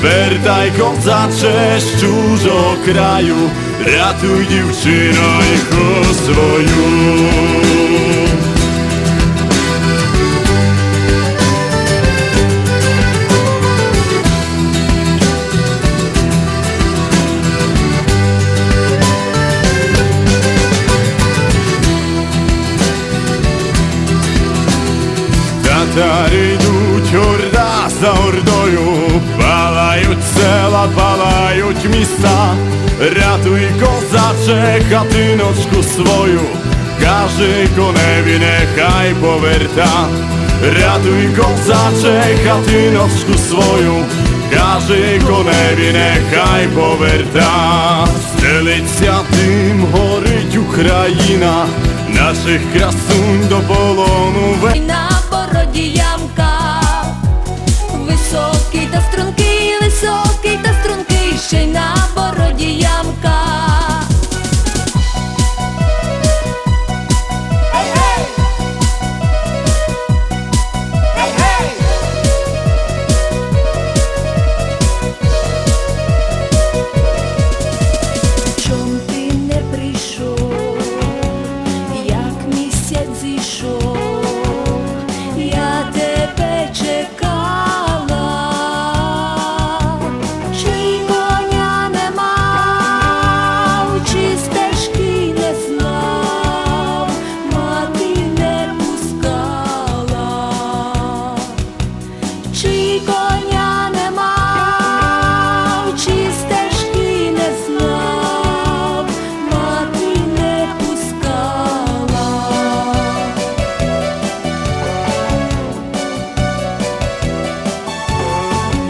Вертай, козаче, з чужого краю, рятуй дівчиноньку свою. Татары йдуть орда за ордою, палають села, палають міста. Рятуй, козаче, хатиночку свою, кажи коневі, нехай поверта. Рятуй, козаче, хатиночку свою, кажи коневі, нехай поверта. Стелить ся дым, горить Украина, наших красунь до полону ве- На бороді ямка, высокый та стрункый, высокый та стрункый, ще й на бороді ямка. Гей, гей! Гей, гей! Чом ты не прийшов, як місяць зійшов, я тебе чекала. Чи коня не мав, чи стежки не знав, мати не пускала. Чи коня не мав, чи стежки не знав, мати не пускала.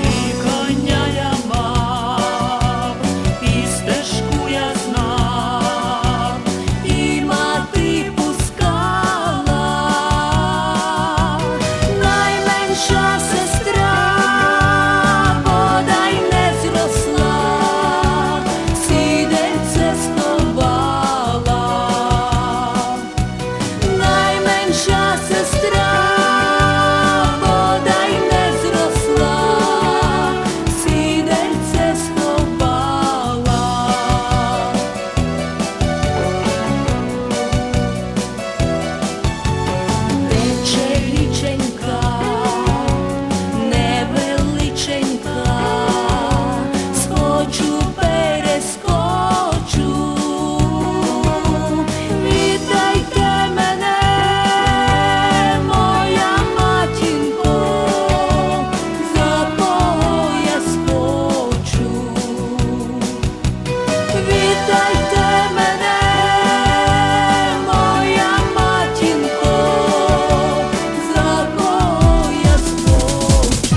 І коня я мав, і стежку я знав, і мати пускала. Найменша сестра бодай не зросла, сідельце сховала. Найменша сестра бодай не зросла, сідельце сховала. Тече річенька, невеличенька, схочу, перескочу. Вітайте мене, моя матінко, за кого я схочу. Вітайте мене, моя матінко, за кого я схочу.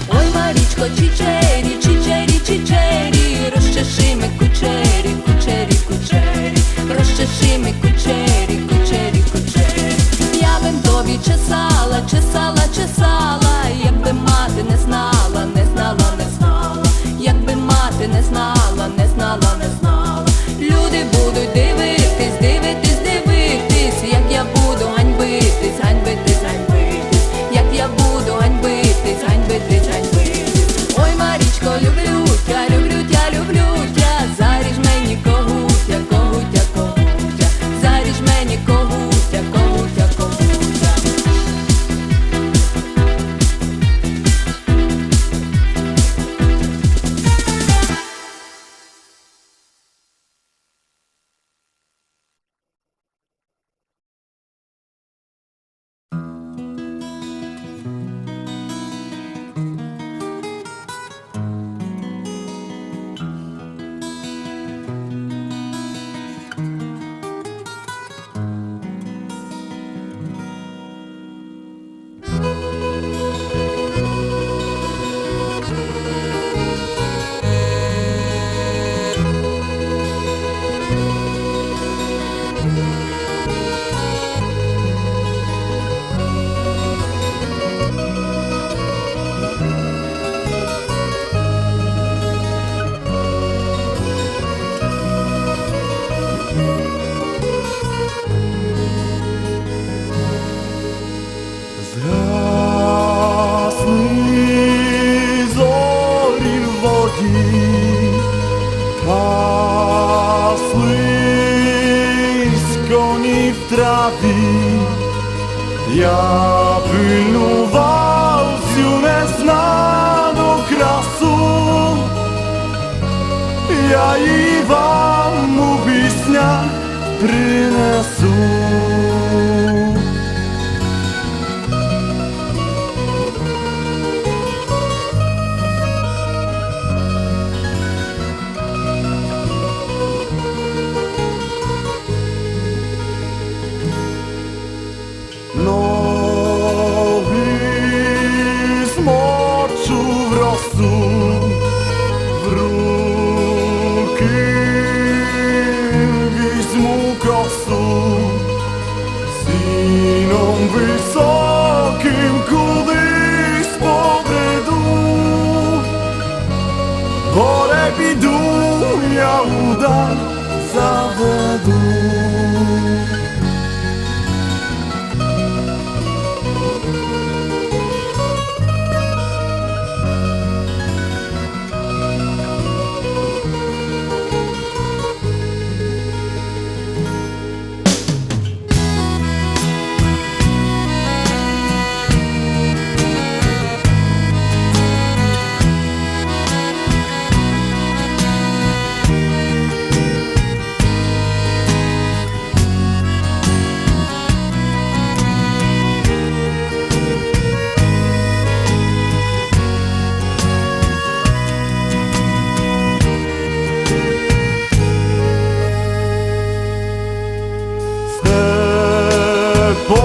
Ой, Марічко, чичері, чичері, чичері, розчеши ми кучері, кучері, кучері, розчеши ми кучері, кучері, кучері. Я бим тобі чесала, чесала, чесала, якби мати не знала, не знала, не знала, якби мати не знала, не знала, не знала. Люди будуть дивитись, дивитись, дивитись, як я буду ганьбитись, ганьбитись, ганьбитись, як я буду ганьбитись, ганьбитись, ганьбитись. Ой, Марічко, люблю тя, люблю тя, люблю тя, заріж мені когутя, когутя, когутя, заріж мені когутя, когутя, когутя. Я пильнував цю незнану красу, я її вам у піснях принесу. Ноги змочу в росу, в руки візьму косу, сіном высокым кудись побреду, горе піду, я удаль заведу.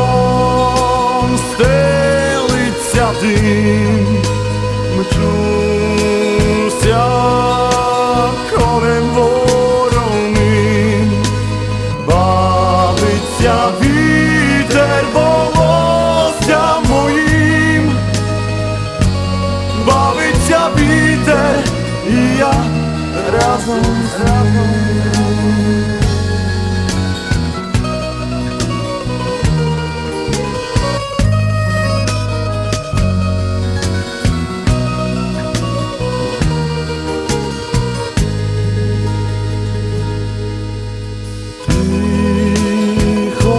Степом стелить ся дым, мчу ся конем вороным, бавить ся вітер волоссям моїм, бавить ся вітер, і я разом з ним. Тихо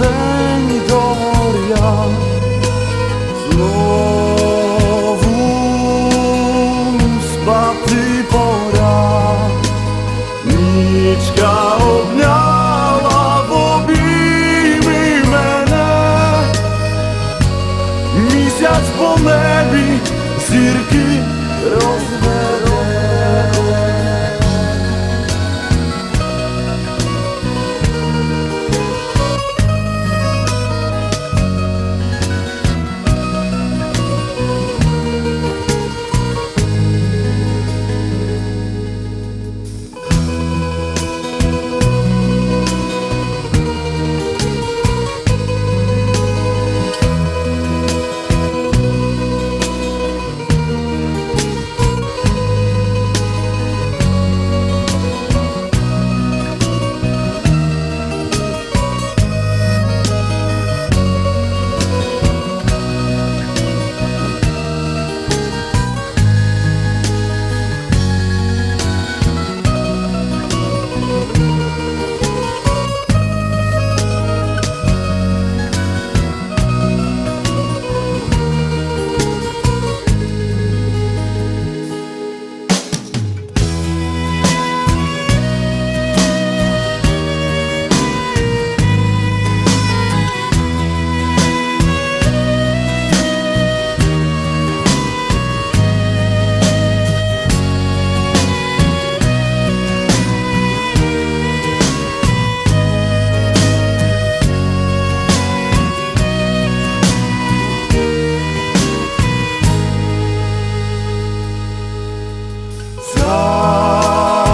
день догоряв, знову спати пора. Нічка обняла в обійми мене, місяць по небі зірки розведе.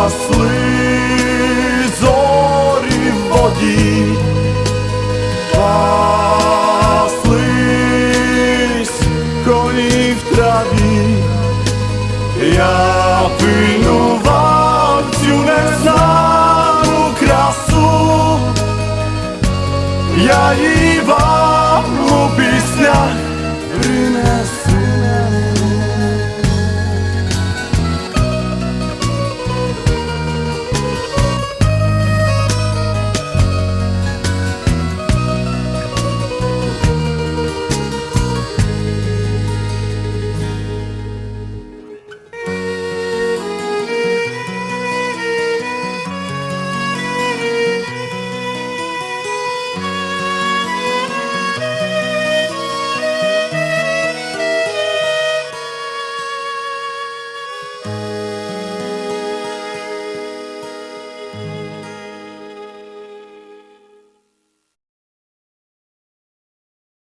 Засли зорі в воді, паслись коні в траві. Я пильнував цю незнану красу, я її вам